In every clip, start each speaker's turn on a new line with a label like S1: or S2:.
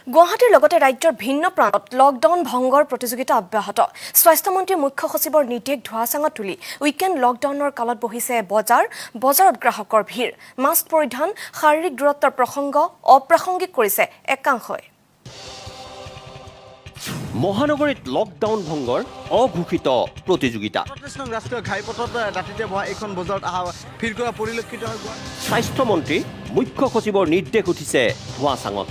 S1: গুৱাহাটীৰ লগতে ৰাজ্যৰ ভিন্ন প্ৰান্তত লকডাউন ভংগৰ প্ৰতিযোগিতা অব্যাহত। স্বাস্থ্যমন্ত্ৰী, মুখ্য সচিবৰ নিৰ্দেশ ধোৱাচাঙত তুলি উইকেণ্ড লকডাউনৰ কালত বহিছে বজাৰ। বজাৰত গ্ৰাহকৰ ভিৰ। মাস্ক পৰিধান, শাৰীৰিক দূৰত্বৰ প্ৰসংগ অপ্ৰাসংগিক কৰিছে একাংশই।
S2: মহানগৰীত লকডাউন ভংগৰ অঘোষিত প্ৰতিযোগিতা।
S3: 37 নং ৰাষ্ট্ৰীয় ঘাইপথত দাঁতিতে বহা এইখন বজাৰত অহা ভিৰ কৰা পৰিলক্ষিত হয়।
S2: স্বাস্থ্যমন্ত্ৰী, মুখ্য সচিবৰ নিৰ্দেশ উঠিছে ধোঁৱাচাঙত।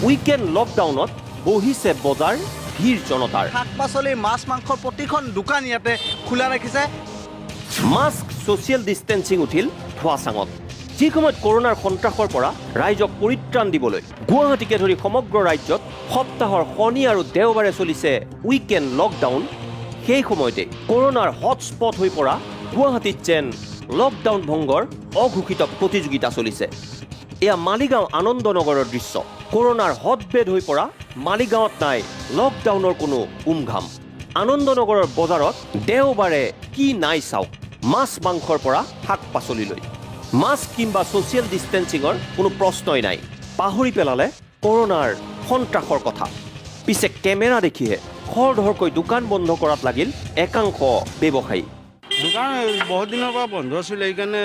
S2: উইকেণ্ড লকডাউনত বহিছে বজাৰ, ভিৰ জনতাৰ।
S3: শাক পাচলি, মাছ, মাংসৰ প্ৰতিখন দোকান ইয়াতে খোলা ৰাখিছে।
S2: মাস্ক, ছ'চিয়েল ডিষ্টেঞ্চিং উঠিল ধোঁৱাচাঙত। যি সময়ত কৰোণাৰ সন্ত্ৰাসৰ পৰা ৰাইজক পৰিত্ৰাণ দিবলৈ গুৱাহাটীকে ধৰি সমগ্ৰ ৰাজ্যত সপ্তাহৰ শনি আৰু দেওবাৰে চলিছে উইকেণ্ড লকডাউন, সেই সময়তে কৰোণাৰ হটস্পট হৈ পৰা গুৱাহাটীত যেন লকডাউন ভংগৰ অঘোষিত প্ৰতিযোগিতা চলিছে। এয়া মালিগাঁও আনন্দনগৰৰ দৃশ্য। কৰোণাৰ হটবেড হৈ পৰা মালিগাঁৱত নাই লকডাউনৰ কোনো উমঘাম। আনন্দনগৰৰ বজাৰত দেওবাৰে কি নাই চাওক, মাছ মাংসৰ পৰা শাক পাচলিলৈ। মাস্ক কিম্বা ছ'চিয়েল ডিষ্টেঞ্চিঙৰ কোনো প্ৰশ্নই নাই। পাহৰি পেলালে কৰোণাৰ সন্ত্ৰাসৰ কথা। পিছে কেমেৰা দেখিহে খৰধৰকৈ দোকান বন্ধ কৰাত লাগিল একাংশ ব্যৱসায়ী।
S4: দোকান বহুত দিনৰ পৰা বন্ধ আছিল, সেইকাৰণে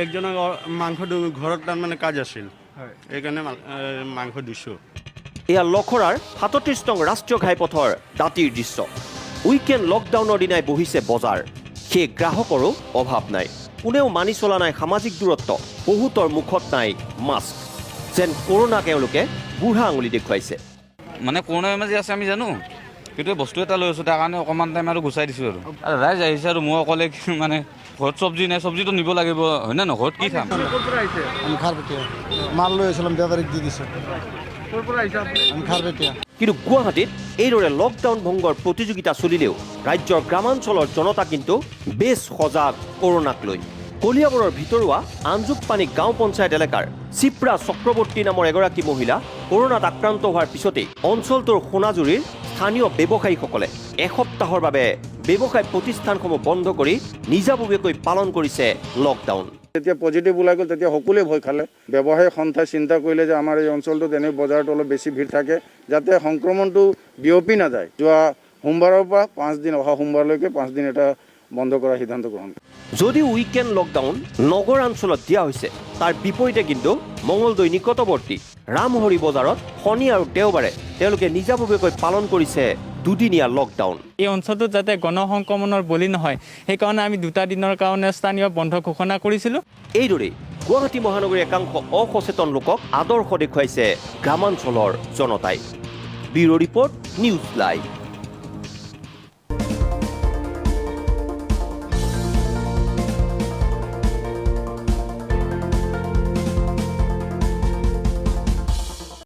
S4: একজনক মাংস ঘৰত তাৰমানে কাজ আছিল, সেইকাৰণে মাংস দিছোঁ।
S2: এয়া লখৰাৰ 37 নং ৰাষ্ট্ৰীয় ঘাইপথৰ দাঁতিৰ দৃশ্য। উইকেণ্ড লকডাউনৰ দিনাই বহিছে বজাৰ। সেই গ্ৰাহকৰো অভাৱ নাই। কোনেও মানি চলা নাই সামাজিক দূৰত্ব। বহুতৰ মুখত নাই মাস্ক। যেন কৰোণাক এওঁলোকে বুঢ়া আঙুলি দেখুৱাইছে।
S5: মানে কৰোণা বেমাৰ যে আছে আমি জানো, কিন্তু এই বস্তু এটা লৈ আছোঁ, তাৰ কাৰণে অকণমান টাইম আৰু গুচাই দিছোঁ আৰু ৰাইজ আহিছে আৰু মই অকলে মানে ঘৰত চব্জি নাই, চব্জিটো নিব লাগিব, হয় নে নহয়? ঘৰত কি খাম?
S6: আমি খাৰপেটীয়া মাল লৈ আহিছিলাম, বেপাৰীক দি দিছোঁ। আমি খাৰপেটীয়া।
S2: কিন্তু গুৱাহাটীত এইদৰে লকডাউন ভংগৰ প্ৰতিযোগিতা চলিলেও ৰাজ্যৰ গ্ৰামাঞ্চলৰ জনতা কিন্তু বেছ সজাগ কৰোণাক লৈ। কলিয়াবৰৰ ভিতৰুৱা আঞ্জুকপানী গাঁও পঞ্চায়ত এলেকাৰ চিপ্ৰা চক্ৰৱৰ্তী নামৰ এগৰাকী মহিলা কৰোণাত আক্ৰান্ত হোৱাৰ পিছতেই অঞ্চলটোৰ সোণাজুৰিৰ স্থানীয় ব্যৱসায়ীসকলে এসপ্তাহৰ বাবে ব্যৱসায় প্ৰতিষ্ঠানসমূহ বন্ধ কৰি নিজাববীয়াকৈ পালন কৰিছে লকডাউন।
S7: যেতিয়া পজিটিভ ওলাই গ'ল, তেতিয়া সকলোৱে ভয় খালে। ব্যৱসায়ী সন্থাই চিন্তা কৰিলে যে আমাৰ এই অঞ্চলটোত এনেই বজাৰত অলপ বেছি ভিৰ থাকে, যাতে সংক্ৰমণটো বিয়পি নাযায়। যোৱা সোমবাৰৰ পৰা 5 দিন, অহা সোমবাৰলৈকে 5 দিন এটা বন্ধ কৰাৰ সিদ্ধান্ত গ্ৰহণ কৰে।
S2: যদিও উইকেণ্ড লকডাউন নগৰাঞ্চলত দিয়া হৈছে, তাৰ বিপৰীতে কিন্তু মঙলদৈ নিকটৱৰ্তী ৰামহৰি বজাৰত শনি আৰু দেওবাৰে তেওঁলোকে নিজাববীয়াকৈ পালন কৰিছে দুদিনীয়া লকডাউন।
S8: এই অঞ্চলটোত যাতে গণ সংক্ৰমণৰ বলি নহয়, সেইকাৰণে আমি দুটা দিনৰ কাৰণে স্থানীয় বন্ধ ঘোষণা কৰিছিলোঁ।
S2: এইদৰেই গুৱাহাটী মহানগৰীৰ একাংশ অসচেতন লোকক আদৰ্শ দেখুৱাইছে গ্ৰামাঞ্চলৰ জনতাই। Bureau report, news live.